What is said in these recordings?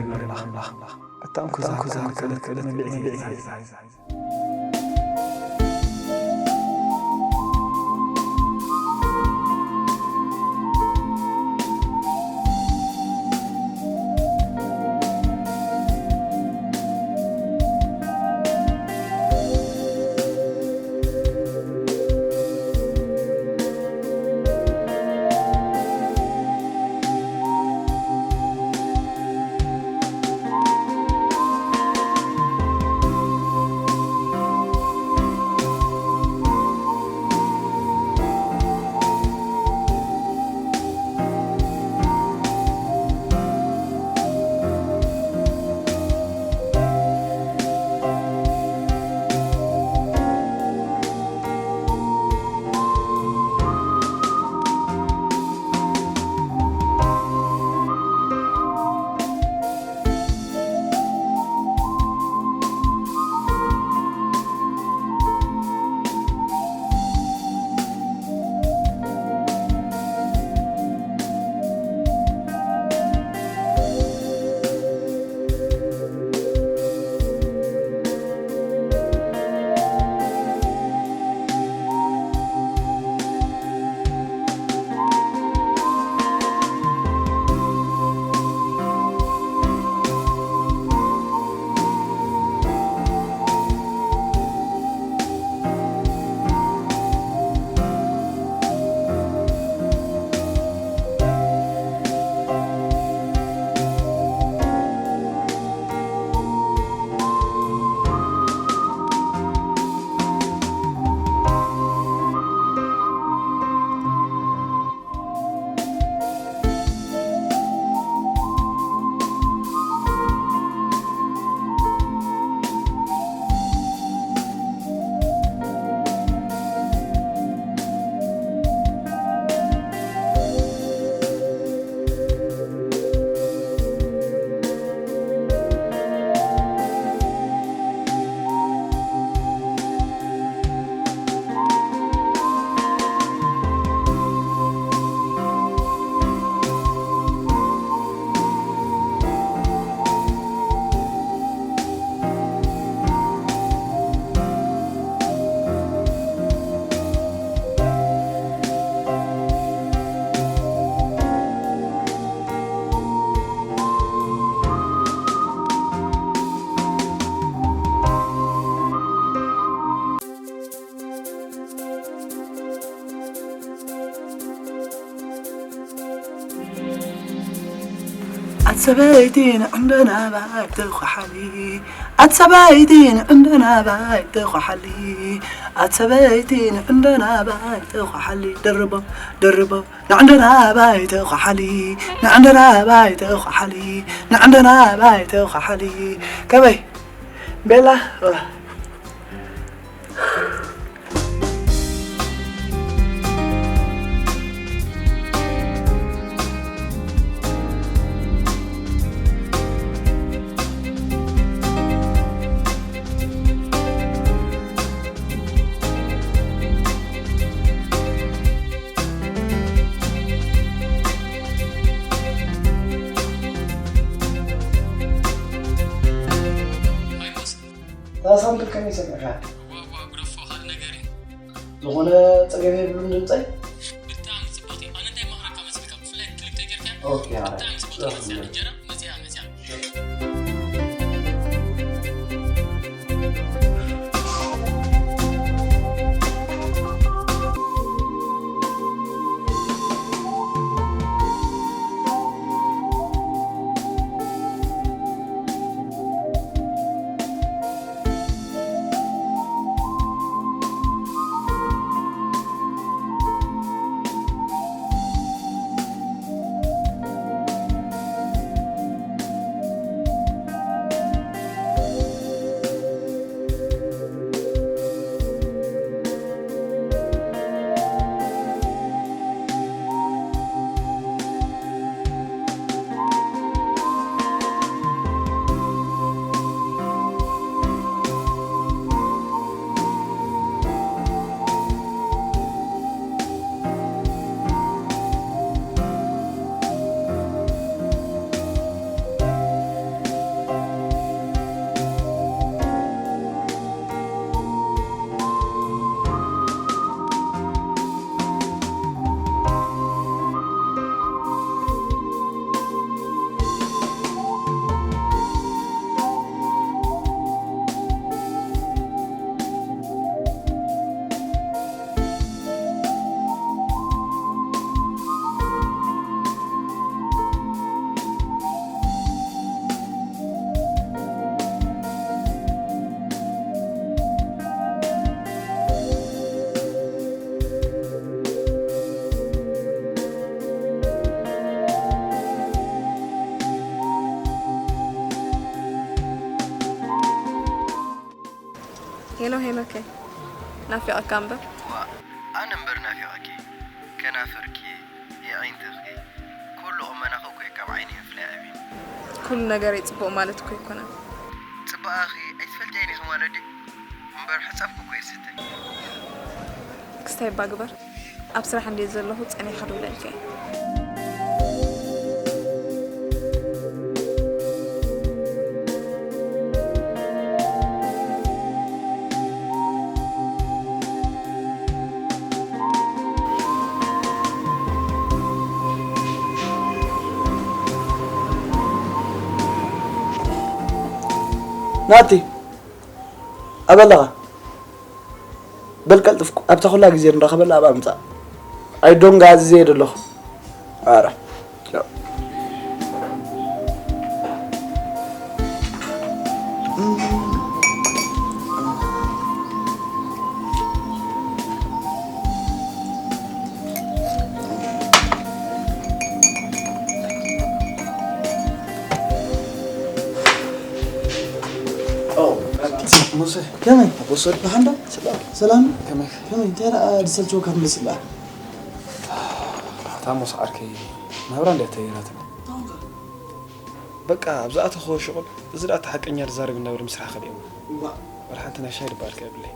ይነግረና። ኣታ እንኩዛ ክእለት ክእለት መቢዕ ጊዜ ሰበይቲ ንዕንደና ባይ ተኳሓሊ፣ ኣት ሰበይቲ ንዕንደና ባይ ተኳሓሊ፣ ኣት ሰበይቲ ንዕንደና ባይ ተኳሓሊ፣ ደርቦ፣ ደርቦ፣ ንዕንደና ባይ ተኳሓሊ፣ ንዕንደና ባይ ተኳሓሊ፣ ንዕንደና ባይ ተኳሓሊ። ከመይ? ቤላ? እዛ ሳምፕል ከመይ ሰሚዕካ? እዋ፣ እዋ፣ ግደፎ፣ ካልእ ነገር እዩ። ዝኾነ ጸገም የብሉን ድምጸይ? ብጣዕሚ ጽብቕቲ። ኣነ እንታይ ማቕረብካ መሲልካ? ብፍላይ ክሊፕ ተጌርካ? ኦኬ፣ ኣረ። ብጣዕሚ ጽብቕቲ መሲላ። እንጀራ መጺኣ፣ መጺኣ። ሄሎ ሄኖከይ፣ ናፊቐካ እምበር። ዋእ፣ ኣነ እምበር ናፊቐኪ፣ ከናፍርኪ፣ የዒንትኺ፣ ኩሉ ቁመናኺ እኮ እዩ ካብ ዓይነይ ምፍላይ ኣብዩ። ኩሉ ነገረይ ጽቡቕ ማለት እኮ ኣይኮነን። ጽባቐኺ ኣይትፈልጥዮን ኢኺ ማለት ድዩ? እምበር ሕጻብኪ እኮ የስሕተኒ። ክስታይ እባ ግበር። ኣብ ስራሕ እንድየ ዘለኹ ጸኒሐ ክድውለልካ እየ። ናቲ፣ ኣበይ ኣለኻ? በል ቀልጥፍ፣ ኣብታ ኩላ ግዜ ንራኸበላ ኣብኣ ምጻእ። ኣይ ዶንጋ ኣዚዘ እየ ደለኹ። ኣረ። ቻው። ኦ፣ ሙሴ። ከመይ? ኣቦ ሰድ ብሓንዳ? ሰላም። ሰላም? ከመይ? ከመይ? እንታይ ደኣ ዝሰልችወካ ትመስል ደኣ? እታ ሞስ ዓርከይ ናብራ እንድያ ተየራትኒ። በቃ፣ ኣብ ዝኣተኽዎ ሽቑል፣ እዚ ደኣ እቲ ሓቀኛ ዝዛረብ እንዳበለ ምስራሕ ከሊኦምና። እዋእ። ወላ ሓንቲ ናይ ሻሂ ድበሃልካ የብለይ።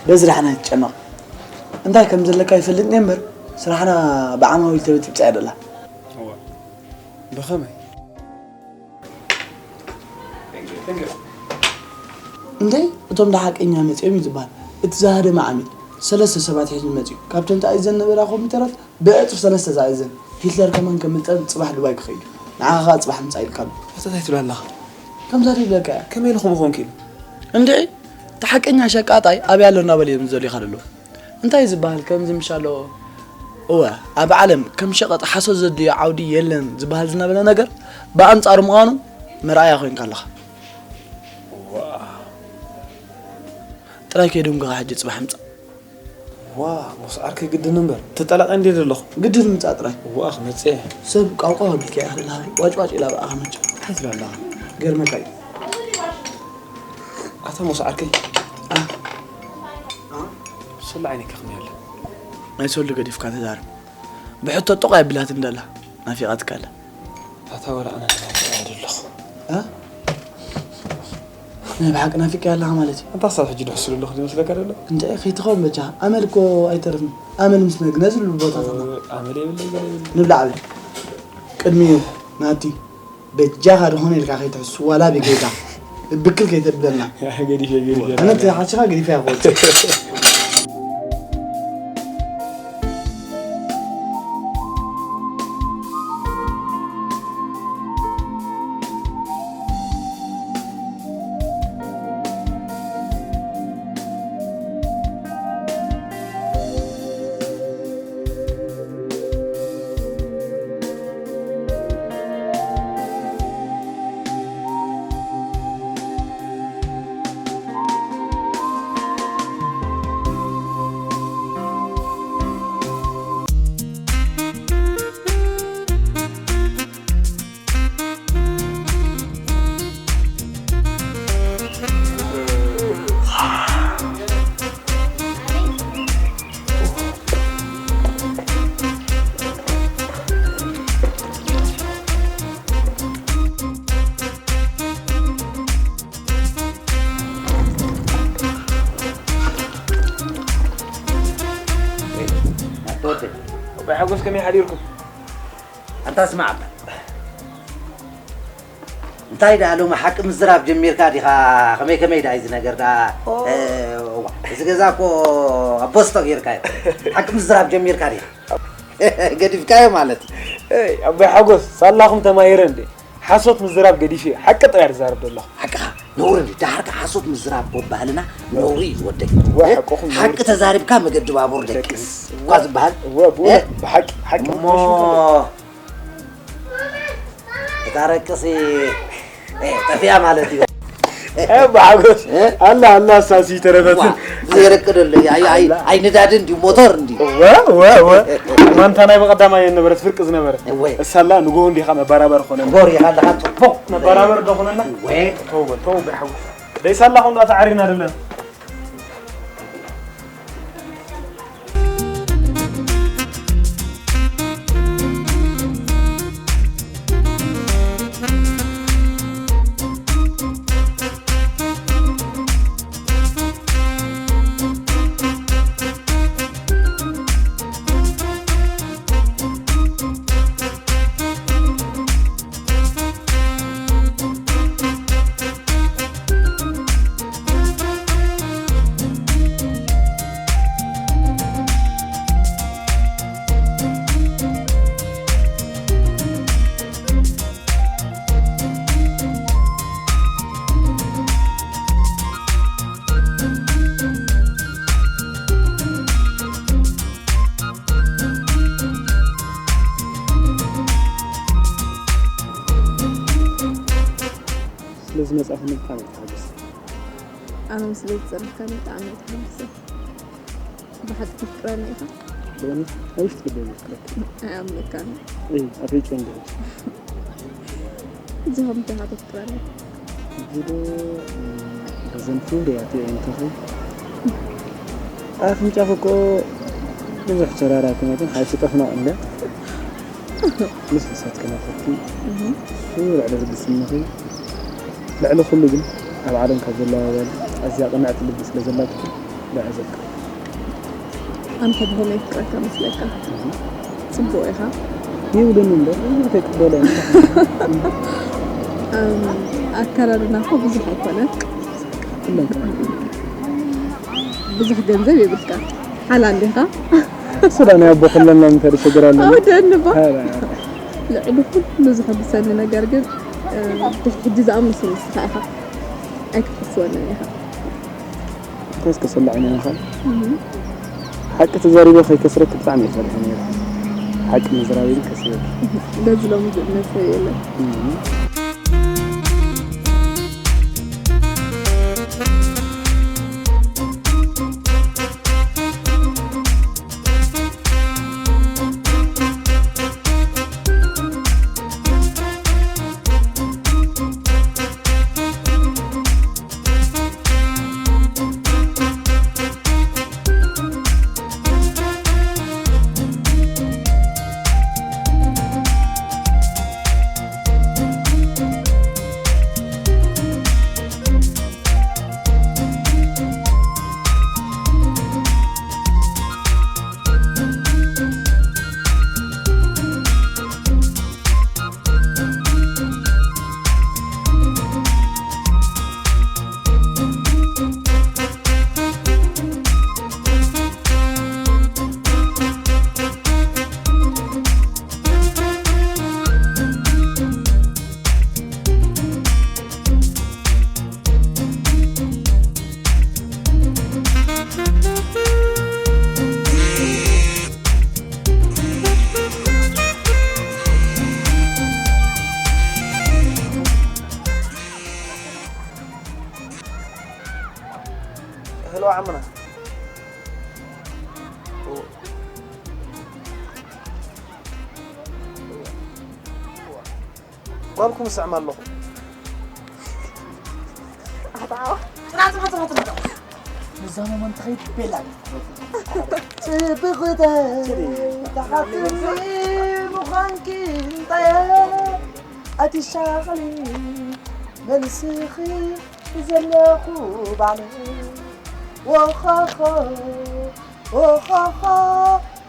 በዚ ደሓን ኣይትጨነቕ። እንታይ ከም ዘለካ ኣይፈልጥን እየ እምበር፣ ስራሕና ብዓማዊል ተበጥቢጣ እያ ደላ። እዋ። ብኸመይ? እንተይ እቶም ደሓቀኛ መጺኦም እዩ ዝበሃል። እቲ ዝሃደመ ዓሚል ሰለስተ ሰባት ሒዙ መጺኡ። ካብተን ተኣዚዘን ዝነበራ ኮምፒውተራት ብዕጽፍ ሰለስተ ዝኣዘዘን። ሂትለር ከማን ከም መጠን ጽባሕ ዱባይ ክኸይድ እዩ። ንዓኻ ከኣ ጽባሕ ምጻእ ኢልካ ኣሎ። ኣታ እንታይ ትብል ኣለኻ? ከምዛ ድዩ ኢለካ እያ። ከመይ ኢሉ ከምኡ ክኸውን ክኢሉ? እንድዒ፣ እቲ ሓቀኛ ሸቃጣይ ኣበይ ኣሎ እናበለ እዮም ዝደልዩኻ ዘለዉ። እንታይ እዩ ዝበሃል? ከምዚ ምሽ ኣሎ፣ እወ፣ ኣብ ዓለም ከም ሸቐጥ ሓሶት ዘድልዮ ዓውዲ የለን ዝበሃል ዝነበረ ነገር ብኣንጻሩ ምዃኑ መርኣያ ኮይንካ ኣለኻ። ጥራይ ከይድንጉኻ ሕጂ ጽባሕ ምጻእ። ዋ፣ ሞስ ዓርከይ ግድን እምበር፣ ተጠላቒ እንድየ ዘለኹ። ግድን ምጻእ ጥራይ። ዋ፣ ክመጽእ እየ። ሰብ ቃውቃው ኣቢልካ ኢኻ ዘለኻ፣ ዋጭዋጭ ኢላ ብኣኻ መቸም። እንታይ ትብል ኣለኻ? ገርመካ እዩ። ኣታ ሞስ ዓርከይ። አ? ሶሎ ዓይነይ ከኽሚ ኣለ። ናይ ሶሎ ገዲፍካ ተዛረብ። ብሕቶ ጡቕ ኣይብላትን ደላ። ናፊቓትካ ኣላ። ኣታ ወላ ኣነ ናፊቓ እየ ዘለኹ። እ? ናይ ብሓቂ ናፊቕካያ ኣለኻ ማለት እዩ። ኣንታ ክሳብ ሕጂ ድሕሱ ዘለኹ ዝመስለካ ዘሎ? እንድዒ ከይትኸውን በጃኻ። ኣመል እኮ ኣይተርፍን። ኣመል ምስ ነግነ ዝብሉ ቦታታትና። ኣመል የብለይ፣ ገለ የብለይ። ንብላዕ በል። ቅድሚ ናቲ በጃኻ ድኾነ ኢልካ ከይትሕሱ፣ ዋላ ብጌጋ ብክል ከይተብለና። ገዲፈ፣ ገዲፈ። ኣነ ተሓሲኻ ገዲፈ እያ ክወጽእ። ኣቦይ ሓጎስ ከመይ ሓዲርኩም? ኣንታ ስማዕ ኣባ። እንታይ ደኣ ሎሚ ሓቂ ምዝራብ ጀሚርካ ዲኻ? ከመይ ከመይ ደኣ እዩ እዚ ነገር ደኣ? ኦ። እ፣ እዋ፣ እዚ ገዛ እኮ ኣቦስቶ ጌርካዮ። ሓቂ ምዝራብ ጀሚርካ ዲኻ? ገዲፍካዮ ማለት እዩ። እይ፣ ኣቦይ ሓጎስ፣ ሳላኹም ተማሂረ እንዴ? ሓሶት ምዝራብ ገዲፈ፣ ሓቂ ጥራይ ዝዛረብ ዘለኹ። ሓቅኻ፣ ነውሪ እንዴ? ደሓር ከ ሓሶት ምዝራብ እኮ ባህልና ነውሪ እዩ ወደይ። እዋ፣ እ? ሓቅኹም ነውሪ። ሓቂ ተዛሪብካ መገዲ ባቡር ደቅስ። ደቅስ። እኳ ዝበሃል። እዋ፣ ብእውነት፣ እ? ብሓቂ፣ ሓቂ እሞ፣ መሽሙ እታ ረቅሲ፣ እ፣ ጠፊኣ ማለት እዩ። እ፣ ብሓጎስ። እ? ኣላ፣ ኣላ፣ እሳሲ ተረፈትን። ዋ፣ ዘይረቅደሉ፣ ኣይ፣ ኣይ፣ ኣላ። ኣይ፣ ነዳዲ እንዲ፣ ሞተር እንዲ። እወ፣ እወ፣ እወ። ማንታ ናይ በቐዳማይ ነበረት ፍርቂ ዝነበረ። እወ። እሳላ ንጎ እንዲኻ መባራበር ኾነ። ጎር ኢኻ ኣለኻ፣ ጽቡቕ። መባራበር ዶ ኾነና? እወ። ተው በል፣ ተው ብሓጎስ። ደይሳላ ኾንዶ ተዓሪና ደለና። ስለ ዝመጻእኹም ብጣዕሚ እየ ተሓጒሰ። ኣነ እውን ስለ ዝጸናሕካኒ ብጣዕሚ እየ ተሓጒሰ። ብሓቂ ተፍቅረኒ ኢኻ? ብእውነት ኣብ ውሽጢ ልበይ የፍቅረኪ። ኣይኣምነካን። እይ፣ ኣፍልጦ እንዲኹም። እዚ ከምቲ ኢኻ ተፍቅረኒ? እዚ ዶ፣ እም፣ በዘን ፍርያት እየ እንተኹ። ኣፍንጫኺ እኮ ብዙሕ ሸራራቲ መጠን ሓይሲ ጠፍናቕ እንድያ። ምስ ንሳት ከናፈቲ እህ። እሱ ልዕሊ ርግስንኺ፣ ልዕሊ ኩሉ ግን ኣብ ዓለም ካብ ዘለዋ ኣዋልድ ኣዝያ ቅንዕቲ ልቢ ስለ ዘላትኪ ብዕዘብካ። ኣንተ ብኸመይ የፍቅረካ መስለካ? እህ። ጽቡቕ ኢኻ። ይብሉኒ እምበር፣ እንታይ ክበሎ? እም፣ ኣከዳድና እኮ ብዙሕ ኣይኮነን። ኩለን ከኣ። ብዙሕ ገንዘብ የብልካ። ሓላል ዲኻ? እሱ ደኣ ናይ ኣቦ ኩለና እንታይ ሽግር ኣለዎ? ኣወደአኒ እባ። ኧረ። ልዕሊ ኩሉ ዘሐጉሰኒ ነገር ግን፣ እ፣ ድሕሪ ሕጂ ዝኣምነኒ ንስኻ ኢኻ። ኣይክትሕስወንን ኢኻ። እንታይ እስከ ሰላዕ ኢና ኢኻ? እህ። ሓቂ ተዛሪበ ከይከስረኪ ብጣዕሚ እየ ፈሪሐ ነይረ። ሓቂ ምዝራብ ግን ከስረኪ። በዚ ሎሚ ዝእመት ሰብ የለን። እም። ሄሎ ዓምና። ጓልኩም ስዕማ ኣለኹ። ኣታ፣ ጽናት፣ ጽናት፣ ጽናት፣ ጽናት። ንዛ ሞመንት ኸይድ ቤላ ጽብቕተ ተሓትኒ ምዃንኪ እንታይ እየ? ኣይትሻቐሊ መልስኺ ዘለኹ ባዕለ። ወኸኸ፣ ወኸኸ፣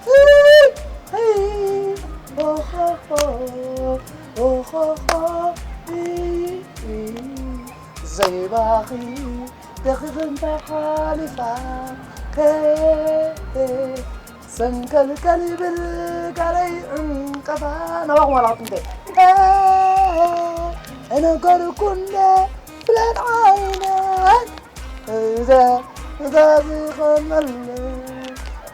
ሂ፣ ሂ፣ ወኸኸ፣ ወኸኸ፣ ሂ፣ ሂ። ዘይባኺ ደኺቕ እንታይ ሓሊፋ? ሄ፣ ሄ። ሰንከልከል ይብል ጋለይ ዕንቀፋ። ናባኹም ዋላ ኣጥንተ። ሄ፣ ኣይነገርኩ እንደ ብለን ዓይነይ። እዛ፣ እዛ ዝኸመለ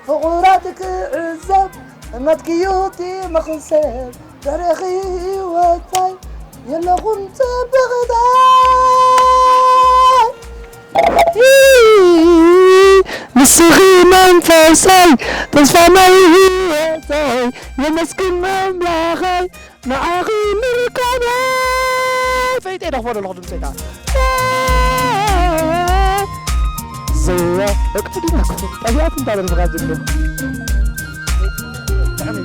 ፍቑራት ክዕዘብ፣ እምነትኪ እዩ እቲ መኽሰብ። ድሕሬኺ ህይወታይ የለኹን ጽብቕታይ። ንስኺ መንፈሰይ፣ ተስፋ ናይ ህይወተይ፣ የመስግን ኣምላኸይ፣ ንዓኺ ምርካበይ። ፈይጠ ደኽፎ ዘለኹ ድምፀይ ከዓ። ዘዋ፣ በቃ ዲና እኮ ጠፊኣት እንዳ በልብኻ ዘሎ። ብጣዕሚ